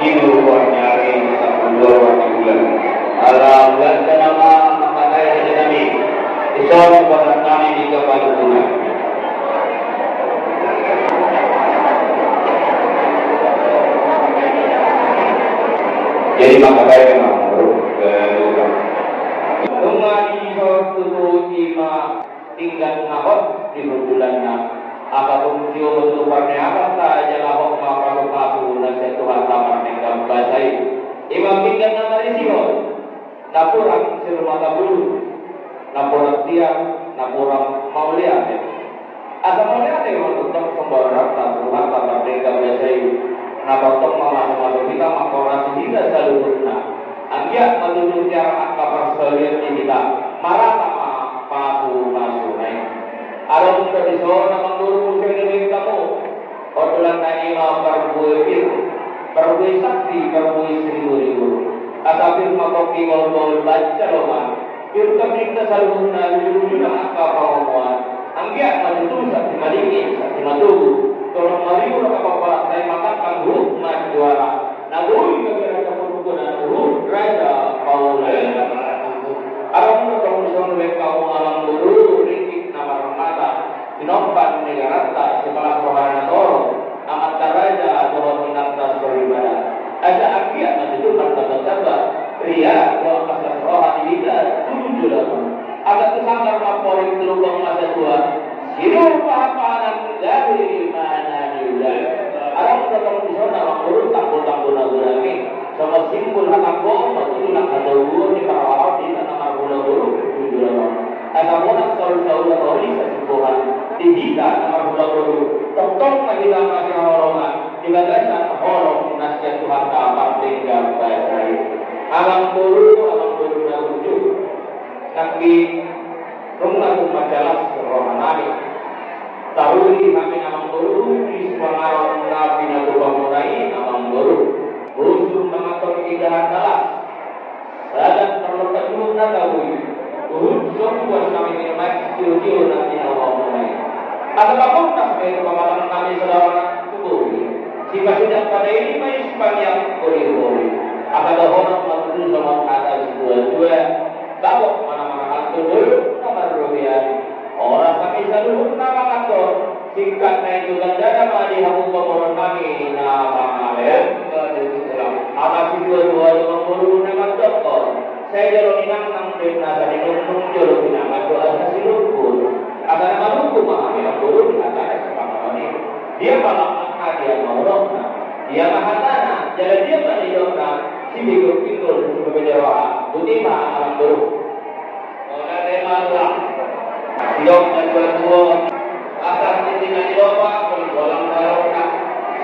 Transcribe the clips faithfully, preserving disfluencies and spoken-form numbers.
Di luar nyari sampulu dua di bulan. Ala bulan nama mangkatai hajat nami. Isor buatan nami di kapal guna. Jadi mangkatai memang. Nunga di waktu tu ima. Tinggal na hot di bulanna. Asa tung tio tu parneakan ta jala hot ma pasu-pasu na sian Tuhanta Pardenggan Basa i. Ima pinggan na marisihon, na hurang sirumata bulu, na hurang tiar, na hurang mauliate. Asa mauliate ma tongtong sumbaon rap na Tuhanta Pardenggan Basa i. Na tongtong mamasumasu hita, manghorasi hita saluhutna. Anggiat ma tutu tiar angka parsaulian di hita, marata ma pasu-pasuna i. Adong do dison amangboru muse ni baen hamu. Odolanna ima parbue pir, parbue sakti, parbue siribu-ribu. Asa pir ma pongki bahul-bahul banca loba. Pir tondinta saluhutna, luju-lujuna angka pangomoan. Anggiat ma tutu sakti madingin, sakti matogu. Tolong maribu raka paparak tai matangkang huruf manjuara. Na boi gabe raja Hamengkubuwono, raja Paulus. Adong do tong dison baen hamu amangboru, ringgit na marmata, tinompan ni garanta, sipalas roha na torop, amanta raja dohot inanta soripada. Asa anggiat ma tutu martamba-tamba ria dohot las roha di hita tu joloan on. Asa tu sanggar ma amporik, tu lubang ma satua, sidung pahanpahanan gabe ma na niula. Adong do tong dison amangboru tanggo-tanggo na godang i. Songon simbol hatanggoon ma tutu nang hatoguon ni parrohaon di hita na marhula boru tu joloan on. Asa monang saur-saur ma uli sasumbohan di hita na marhula boru. Tongtong ma hita masihaholongan di bagasan holong na sian Tuhanta Pardenggan Basa i. Amangboru, amangboru na burju. Nangkin nunga tung manjalas roha nami. Taruli hami amangboru di sipanganon na pinatupa muna i amangboru. Busur mangaton indahan na las. Sagat parlompan juhut na tabui. Huhut so puas hami minum aek sitio-tio na tinaua muna i. Asa tapungkas ma i tu pamatang nami saudara na tubu i. Sipasidak pada i ma i sipangiang holi-holi. Asa dohonon ma tutu songon hata situa-tua. Dapot ma na mangahanton dolok na marrobean. Horas hami saluhutna manganhon. Singkat na i tu tandana ma di hamu pamoruon nami na mangalean. Hata situa-tua do amangboru na mandokkon. Sai jalo ni nangnang den asa ninungnung, jolo pinangan do asa silungkun. Asa na manungkun ma hami amangboru di hata na sipanganon i. Dia ma langgangna, dia ma unokna, dia ma hatana, jala dia ma nidokna. Sibinggol-binggol, sibinggol roha. Boti ma amangboru. Ora de mala. Sidok na dua-dua. Asa di tinggal di loba, pun bolang barokna.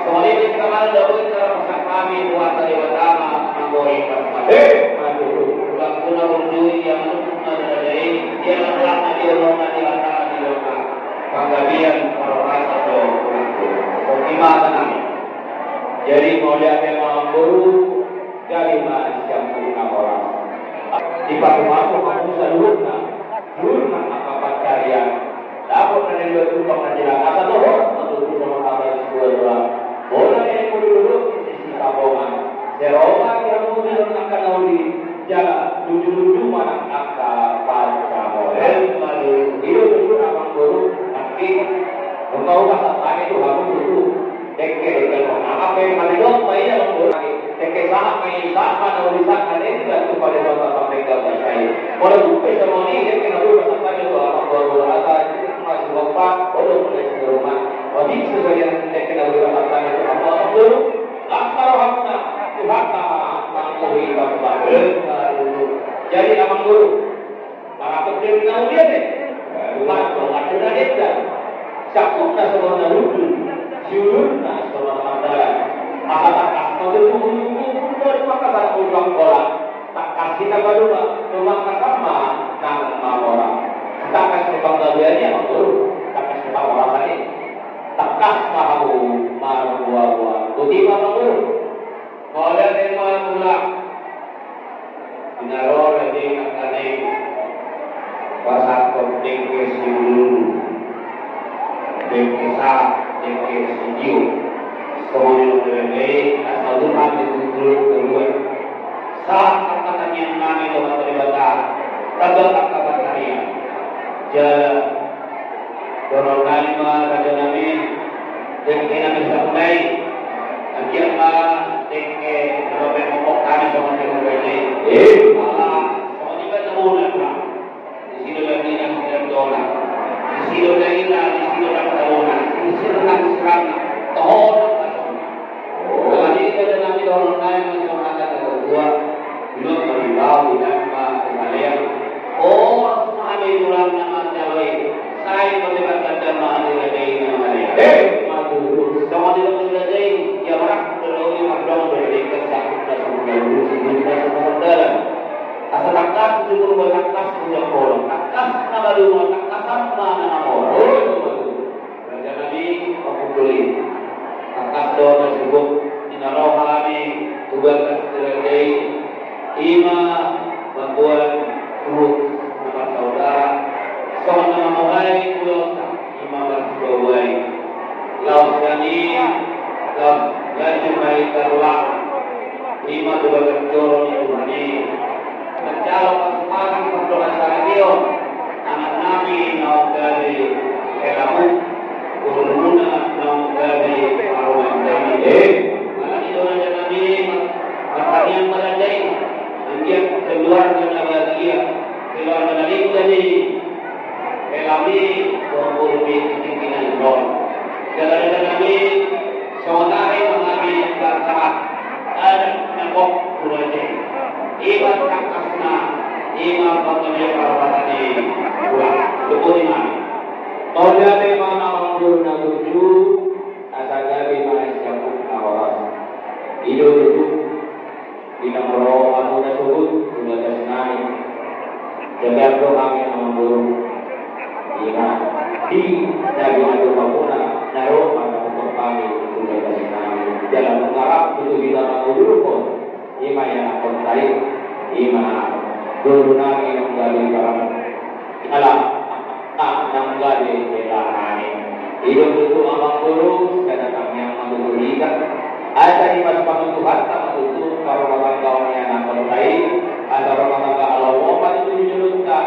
Songon i di kamal dapur dalam sangkami buat dari pertama, manggori pas mati. Hei, maju. Waktu na berdui yang menunggu na dari dia letak na di rumah di letak di rumah. Panggabean parhorasan do ulangku. Boti ma tanami. Jadi mauliate ma amangboru, gabe ma siampuna horas. Dipatupasu hamu saluhutna, jur nang angka pancarian. Dapot na niula tumpang na jilat, asa dohonon ma tutu songon hata situa-tua. Bola ni hamu lululuk di sisi Tambongan. Sai ro ma di hamu di lorong angka na uli. Jala luju-luju ma nang angka pancamol. Emma tutu. I do tutu amangboru, nangkin. Nunga hupasahat hami tu hamu tutu. Dengke, dengke, nunga pe manidok ma i amangboru. Dengke sahat ma i, sahat ma na uli, sahat ma dengke tu pade Tuhanta Pardenggan Basa i. Molo tung pe songon i, dengke na boi hupasahat hami tu amangboru. Asa ma sihompa, olo mulai sian rumah. Odi sesuai dengan dengke na boi hupasahat hami tu amangboru. Las ma rohamuna, Tuhanta ma manggohi bangso. Jadi amangboru, mangatur diri na mulia be. Mangatur diri na denggan. Sangkupna songon na hundul, siulurna songon na mardalan. Asa tangkas ma tutu ulu-ulu, ulu-ulu, tangkas ma ulu-ulu. Tangkas hita paduka, tumangkas ma nang mamora. Tangkas ma panggabean i amangboru, tangkas ma panghorasan i. Tangkas ma hamu marboa-boa. Boti ma amangboru. Mauliate ma tulang. Di na ro lagi angka na i pasahathon dengke siululu, dengke sahat, dengke sitio. Songon i do dengke i, asa ulu ma tutu Dengke, kalau memang kok kami sama dengan Raja ini. Eh. Ala, sama juga tahunan, Pak. Di sini lagi yang tidak tolak. Di sini lagi lah, di sini orang tahunan. Di sini orang serang. Tolak, Pak. Oh. Kalau ini ada nanti orang lain, masih orang akan ada dua. Belum bagi tahu, dan Pak, sekalian. Oh, semua ada yang orang nama Jawa ini. Sai ma dibantang ma di raja i na mangalean. Eh, ma tutu. Songon i do di raja i, ia marangkup do i, mardongan do i, kesak na sumur na lurus, sumur na sumur dalan. Asa tangkas sumur, tangkas sumur kolom, tangkas na malunga, tangkasan ma na mangolom. Oh, ma tutu. Raja nami, pakunduli. Tangkas do na sumur, di na roha nami, tu bagas di raja i. Ima mamboan suhut na marsaudara, songon na mamboan ulaonta, ima marsipaboa i. Laos nami, laos lanjut ma i tarulang, ima tu bagas joro ni Tuhan i. Manjalo pasupasu mardongan saripeon. Anak nami naung gabe helamu, borumuna naung gabe parumaen nami. Eh. Alani i do raja nami, martangiang ma raja i, anggiat keluarga na bahagia, keluarga na liat i, helami, boruboru i, tingki na ro. Jala raja nami, songon i ma hami pasahat adat na gok tu raja i. Ima tangkasna, ima panggabean parhorasan i. Tulang, luput i ma. Mauliate ma amangboru na burju, asa gabe ma siaput na horas. I do tutu, di na ro hamu na sogot tu bagas nami. Jala do hami amangboru. Ima, di na binahen hamuna, na ro ma na pungkop hami tu bagas nami. Jala mangharap tutu hita mangudurhon. Ima ianakhonta i, ima doru nami naung gabe parang. Jala, na, naung gabe hela nami. I do tutu amangboru, sada tangiang ma tutu hita. Asa dipasupasu Tuhanta ma tutu, parrumah tanggaon ni anakhonta i, asa rumah tangga halak on ma tutu di jolonta,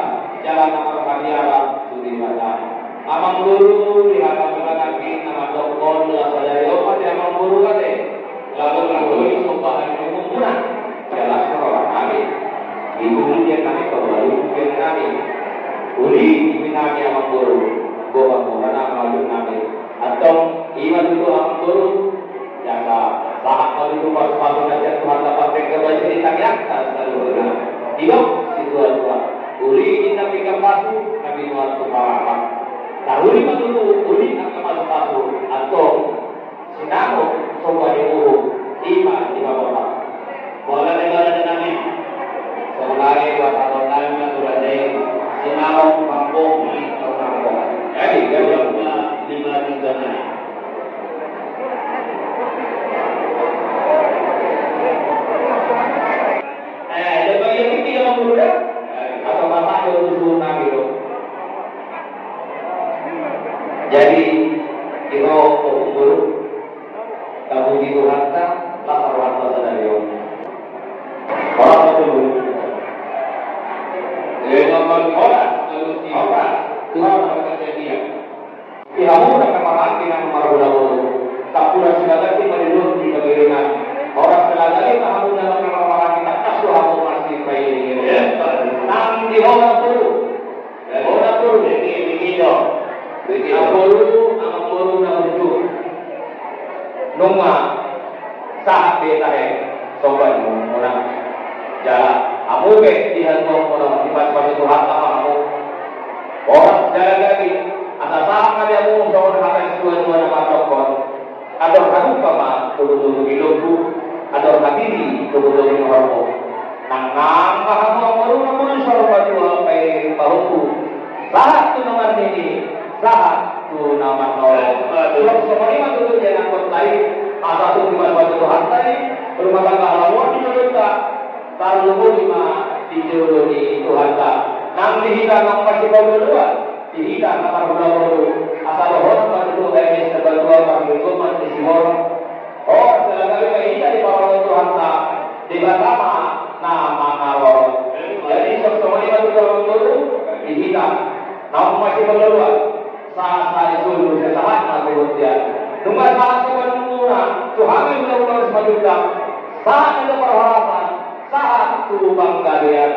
jala na marhadiaran tu Debata. Amangboru, di hata muna nangkin na mandokkon, laos sadari on ma di amangboru ate. Lalu, lalu, i somba ni ummuna. Jelas roha nami. Itu dia nami, kembali dia nami. Uli, ini nami amangboru. Boha muna na malu nami. Antong, ima tutu amangboru. Jala, sahat ma tutu pasupasu na sian Tuhanta, parpenggabean ni tangiangta saluhutna. Didok situatua. Uli, ini nami pinggan pasu, nami nuan tu parahang. Taruli ma tutu, uli, angka pasupasu. Antong, sinamot, somba ni uhum, ima, ima boha. Boha ni raja nami. Songon i, pasahaton nami ma tu raja i, sinamot, pangkong, i, pangkong. Jadi, jadi, lima juta nami. Eh, jadi bagi yang ini yang muda, atau bapak yang usul nami lo. Jadi, di ro, guru. Tapuji Tuhanta, las rohanta sadari on. Horas ma tutu. Horas. Horas. Horas. Di hamu na marhaha nang marhula boru. Tampulak silalahi ma di luhut ni pangkiringan. Horas silalahi ma hamu na marhaha nang tangkas do hamu marsipairing-iring. Nang di horas boru. Bona boru, ini, ini do. Amangboru, amangboru na burju. Nunga sahat be tahe somba ni uhumuna. Jala hamu be di hatuaon muna, dipasupasu Tuhanta ma hamu. Horas jala gabe, asa sahat ma di hamu songon hata ni situa-tua na mandokkon. Andor halumpang ma togu-togu ni lombu, andor hatiti togu-togu ni horbo. Nang, nang ma hamu amangboru na burju, saur matua pairing pahompu. Sahat tu na marnini, sahat tu na marnono. Songon i ma tutu ianakhonta i, asa tung dipasupasu Tuhanta i, rumah tangga halak on di jolonta. Tarlumobi ma di jolo ni Tuhanta. Nang di hita naung masipalua-lua, di hita na marhula boru, asa dohonon ma tutu, eh, sabatua parlinggoman ni siborok. Horas jala gabe ma hita diparorot Tuhanta, Debata ma na mangarorot. Jadi, songon i ma tutu amangboru, di hita naung masipalua-lua, sahat-sahat ni solu, sahat ma tu bontean. Nunga sahat tu panunggu. Tuhan yang benar-benar semajukan sahat di parhorasan, sahat tu panggabean.